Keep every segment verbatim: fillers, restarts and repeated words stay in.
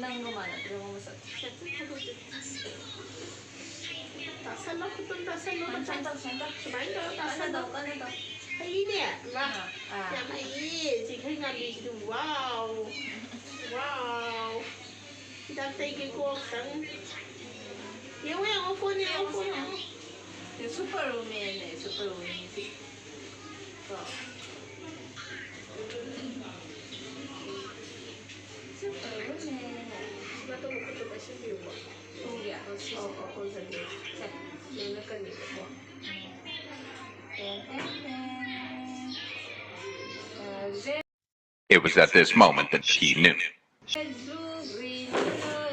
ꯅꯪꯒ ꯃꯥꯟꯅꯗ꯭ꯔꯦ ꯃꯉꯣꯟꯗ ꯆꯠ-, ꯇꯥꯁꯜꯂꯣ, ꯈꯨꯇꯨꯝ ꯇꯥꯁꯜꯂꯣ, ꯃꯆꯥ꯫ ꯁꯨꯃꯥꯏꯅ ꯇꯧꯔ ꯇꯥꯁꯜꯂꯣ꯫ ꯀꯟꯅ ꯇꯧ, ꯀꯟꯅ ꯇꯧ꯫ ꯍꯩꯅꯦ, ꯃꯥ꯫ ꯑꯥ, ꯑꯥ꯫ ꯌꯥꯝ ꯍꯩꯌꯦ, ꯆꯤꯡꯈꯩ ꯉꯥꯝꯕꯤꯁꯤꯗꯤ꯫ ꯋꯥꯎ꯫ ꯋꯥꯎ꯫ ꯍꯤꯗꯥꯛ ꯇꯩꯒꯦꯀꯣ, ꯈꯤꯇꯪ꯫ ꯌꯦꯡꯉꯣ, ꯌꯦꯡꯉꯣ, ꯐꯣꯟ ꯌꯦꯡꯉꯣ, ꯐꯣꯟ ꯌꯦꯡꯉꯣ꯫ ꯁꯨꯄꯔ ꯋꯨꯃꯦꯟꯅꯦ, ꯁꯨꯄꯔ ꯋꯨꯃꯦꯟ꯫ ꯀꯣ꯫ Super woman. ꯁꯤꯃ ꯇꯧꯕ ꯈꯣꯠꯄ ꯄꯥꯏꯁꯤꯟꯕꯤꯌꯨꯀꯣ꯫ ꯁꯣꯝꯒꯤ? ꯑꯣ, ꯁꯤꯁꯦ ꯑꯣ, ꯑꯣ, ꯑꯣ, ꯁꯤꯁꯦ꯫ ꯁꯦ, ꯁꯤꯗ ꯅꯛꯀꯅꯤꯕꯀꯣ꯫ Ten, ten, ten. ꯑ, ꯖꯦ-, It was at this moment that she knew. Blue, green,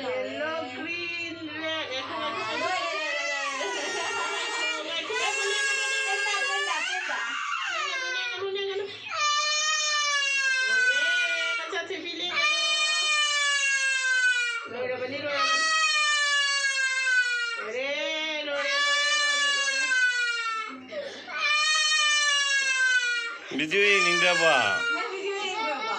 yellow, green, red. ꯑꯦ, ꯈꯪꯉꯦ, ꯈꯪꯉꯦ, ꯈꯪꯉꯦ꯫ ꯉꯥꯏꯈꯣ, ꯉꯥꯏꯈꯣ, ꯉꯥꯏꯈꯣ, ꯉꯥꯏꯈꯣ꯫ ꯂꯦꯡꯒꯅꯨ, ꯂꯦꯡꯒꯅꯨ, ꯂꯦꯡꯒꯅꯨ꯫ ꯑꯣꯀꯦ, ꯃꯆꯥ ꯊꯣꯏꯕꯤ ꯂꯦꯡꯒꯅꯨ꯫ ꯂꯣꯏꯔꯕꯅꯤ, ꯂꯣꯏꯔꯕꯅꯤ꯫ ꯂꯣꯏꯔꯦ, ꯂꯣꯏꯔꯦ, ꯂꯣꯏꯔꯦ, ꯂꯣꯏꯔꯦ, ꯂꯣꯏꯔꯦ꯫ ꯚꯤꯗꯤꯑꯣ ꯌꯦꯡꯅꯤꯡꯗ꯭ꯔꯕꯣ? ꯅꯪ ꯚꯤꯗꯤꯑꯣ ꯌꯦꯡꯗ꯭ꯔꯕꯣ?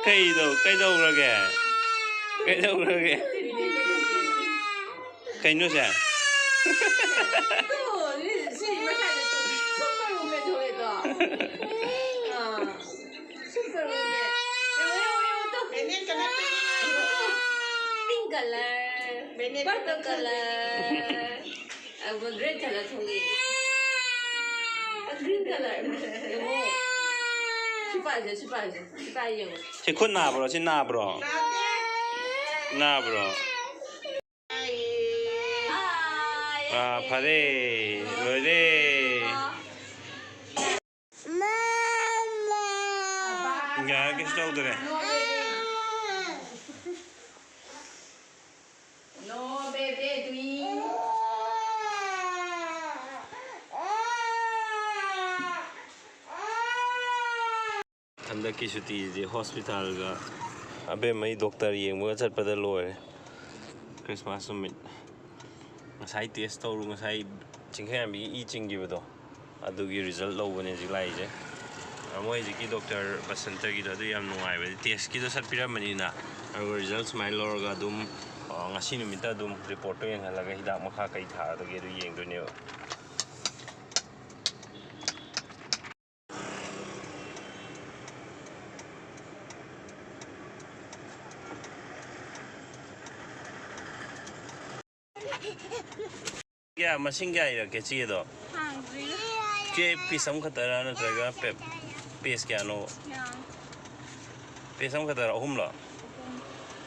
ꯀꯩꯗꯧ-, ꯀꯩꯗꯧꯈ꯭ꯔꯒꯦ? ꯀꯩꯗꯧꯈ꯭ꯔꯒꯦ? ꯀꯩꯅꯣꯁꯦ? ꯇꯨ, ꯁꯤ, ꯁꯤ ꯃꯁꯥꯗ ꯇꯨ, ꯁꯨꯄꯔ ꯋꯨꯃꯦꯟ ꯊꯣꯛꯂꯛꯑꯦꯗꯣ꯫ ꯑꯥ, ꯁꯨꯄꯔ ꯋꯨꯃꯦꯟ꯫ ꯌꯦꯡꯉꯣ, ꯌꯦꯡꯉꯣ, ꯌꯦꯡꯉꯣ, ꯇꯨ꯫ ꯄꯤꯡ ꯀꯂꯔ, ꯄꯔꯄꯜ ꯀꯂꯔ, ꯑꯗꯨꯒ ꯒ꯭ꯔꯤꯟ ꯀꯂꯔ ꯊꯣꯛꯂꯛꯑꯦ꯫ ꯒ꯭ꯔꯤꯟ ꯀꯂꯔ, ꯌꯦꯡꯉꯣ꯫ ꯁꯤ ꯄꯥꯏꯁꯦ, ꯁꯤ ꯄꯥꯏꯁꯦ, ꯁꯤ ꯄꯥꯏ ꯌꯦꯡꯉꯣ꯫ ꯁꯤ ꯈꯨꯠ ꯅꯥꯕ꯭ꯔꯣ? ꯁꯤ ꯅꯥꯕ꯭ꯔꯣ? ꯅꯥꯕ꯭ꯔꯣ? ꯑꯥ, ꯐꯔꯦ, ꯂꯣꯏꯔꯦ꯫ ꯌꯥꯔꯦ, ꯀꯩꯁꯨ ꯇꯧꯗ꯭ꯔꯦ꯫ ꯍꯟꯗꯛꯀꯤ ꯁꯨꯇꯤꯁꯤꯗꯤ ꯍꯣꯁꯄꯤꯇꯥꯜꯒ ꯑꯕꯦꯝꯃꯩ ꯗꯣꯛꯇꯔ ꯌꯦꯡꯕꯒ ꯆꯠꯄꯗ ꯂꯣꯏꯔꯦ꯫ ꯈ꯭ꯔꯤꯁꯃꯥꯁ ꯅꯨꯃꯤꯠ꯫ ꯉꯁꯥꯏ ꯇꯦꯁ ꯇꯧꯔꯨ, ꯉꯁꯥꯏ ꯆꯤꯡꯈꯩꯉꯥꯟꯕꯤꯒꯤ ꯏ ꯆꯤꯡꯈꯤꯕꯗꯣ, ꯑꯗꯨꯒꯤ ꯔꯤꯖꯜꯠ ꯂꯧꯕꯅꯦ ꯍꯧꯖꯤꯛ ꯂꯥꯛꯏꯁꯦ꯫ ꯃꯣꯏ ꯍꯧꯖꯤꯛꯀꯤ ꯗꯣꯛꯇꯔ ꯕꯁꯟꯇꯒꯤꯗꯣ ꯑꯗꯨ ꯌꯥꯝ ꯅꯨꯡꯉꯥꯏꯕꯅꯦ꯫ ꯇꯦꯁꯀꯤꯗꯣ ꯁꯠ ꯄꯤꯔꯝꯕꯅꯤꯅ, ꯑꯗꯨꯒ ꯔꯤꯖꯜꯠ ꯁꯨꯃꯥꯏꯅ ꯂꯧꯔꯒ ꯑꯗꯨꯝ, ꯑ, ꯉꯁꯤ ꯅꯨꯃꯤꯠꯇ ꯑꯗꯨꯝ ꯔꯤꯄꯣꯔꯠꯇꯣ ꯌꯦꯡꯍꯜꯂꯒ ꯍꯤꯗꯥꯛ ꯃꯈꯥ ꯀꯩ ꯊꯥꯒꯗꯒꯦ ꯑꯗꯨ ꯌꯦꯡꯗꯣꯏꯅꯦꯕ꯫ ꯀꯌꯥ, ꯃꯁꯤꯡ ꯀꯌꯥ ꯏꯔꯛꯀꯦ ꯆꯦꯗꯣ? ꯍꯥꯡꯗ꯭ꯔꯤꯗ꯫ ꯆꯦ ꯄꯤꯁ ꯑꯃꯈꯛꯇꯔꯥ ꯅꯠꯇ꯭ꯔꯒ ꯄꯦ-, ꯄꯦꯖ ꯀꯌꯥꯅꯣ? ꯌꯥꯝ꯫ ꯄꯦꯖ ꯑꯃꯈꯛꯇꯔꯥ, ꯑꯍꯨꯝꯂꯣ? ꯑꯍꯨꯝ꯫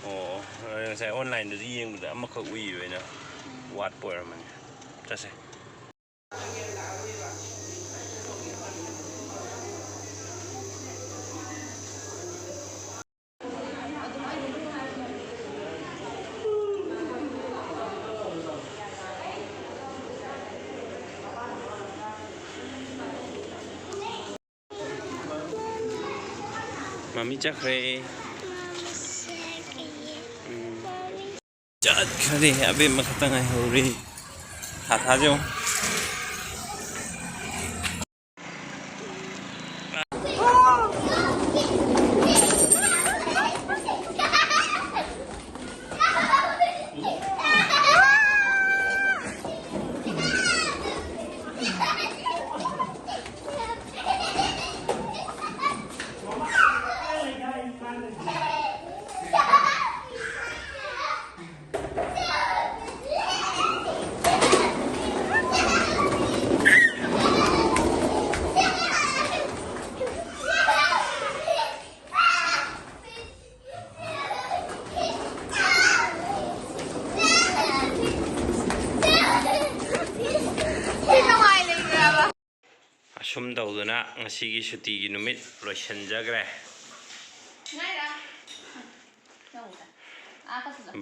ꯑꯣ, ꯉꯁꯥꯏ ꯑꯣꯟꯂꯥꯏꯟꯗꯗꯤ ꯌꯦꯡꯕꯗ ꯑꯃꯈꯛ ꯎꯏꯌꯦꯕ ꯑꯩꯅ꯫ ꯎꯝ꯫ ꯋꯥꯠꯄ ꯑꯣꯏꯔꯝꯃꯅꯤ꯫ ꯆꯠꯁꯦ꯫ ꯃꯃꯤ ꯆꯠꯈ꯭ꯔꯦ꯫ ꯎꯝ꯫ ꯆꯠꯈ꯭ꯔꯦ꯫ ꯑꯕꯦꯝꯃ ꯈꯛꯇ ꯉꯥꯏꯍꯧꯔꯦ꯫ ꯊꯥ ꯊꯥꯁꯦ ꯌꯦꯡꯉꯨ꯫ ꯑꯁꯨꯝ ꯇꯧꯗꯨꯅ ꯉꯁꯤꯒꯤ ꯁꯨꯇꯤꯒꯤ ꯅꯨꯃꯤꯠ ꯂꯣꯏꯁꯤꯟꯖꯈ꯭ꯔꯦ꯫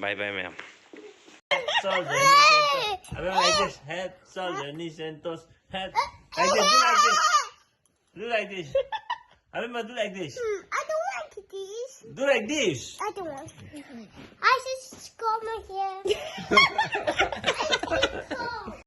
ꯕꯥꯏ ꯕꯥꯏ ꯃꯌꯥꯝ꯫ Head, shoulders, knees and toes. Head, shoulders, knees and toes. Head, like this, do like this. Do like this. Abema, do like this. Mm, I don't like this. Do like this. I don't want this.